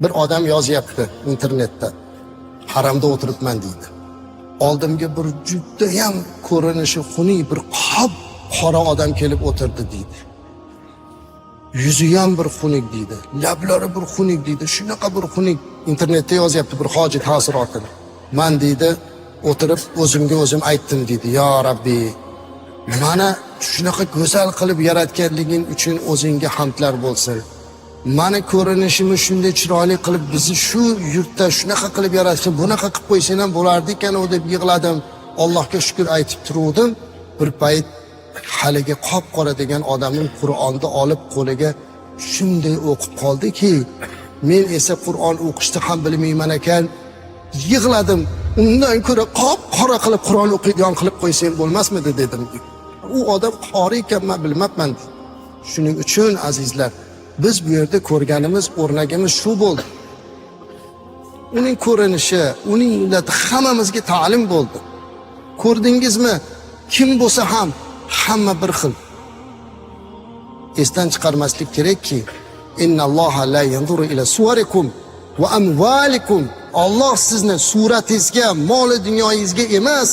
Bir odam yozyapti internetda. Haramda o'tiribman deydi. Oldimga bir judayam ko'rinishi xunuk bir qop qora odam kelib o'tirdi deydi. Yuzi ham bir xunuk deydi. Lablari bir xunuk deydi. Shunaqa bir xunuk, internetda yozyapti bir hoji taassurotini. Man deydi, o'tirib o'zimga o'zim aytdim deydi. Yo Rabbi, mana shunaqa go'zal qilib yaratganliging uchun o'zingga hamdlar bo'lsin. Mani ko'rinishimni shunday chiroyli qilib, bizni shu yurtda shunaqa qilib yaratgan, bunaqa qilib qo'ysang ham bo'lardi ekan u deb yig'ladim. Allohga shukr aytib turuvdim. Bir payt haligi qop qora degan odamning Qur'onni olib qo'liga shunday o'qib qoldiki, men esa Qur'on o'qishni ham bilmayman ekan, yig'ladim. Undan ko'ra qop qora qilib Qur'on o'qiydigan qilib qo'ysang bo'lmasmidi dedim. U odam qori ekan, man bilmabman. Shuning uchun azizlar, biz bu yerda ko'rganimiz, o'rnagimiz shu bo'ldi. Uning ko'rinishi, uning millati hammamizga ta'lim bo'ldi. Ko'rdingizmi? Kim bo'lsa ham hamma bir xil. Esdan chiqarmaslik kerakki, innalloha la yanzuru ila suwarikum va amvalikum. Alloh sizni suratingizga, mol dunyoyingizga emas,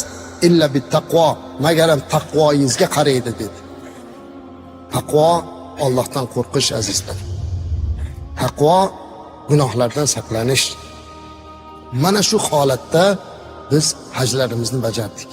illa bittaqvo, magaram taqvoyingizga qaraydi dedi. Taqvo Allohdan qo'rqish azizlar. Taqvo gunohlardan saqlanish. Mana shu holatda biz hajlarimizni bajardik.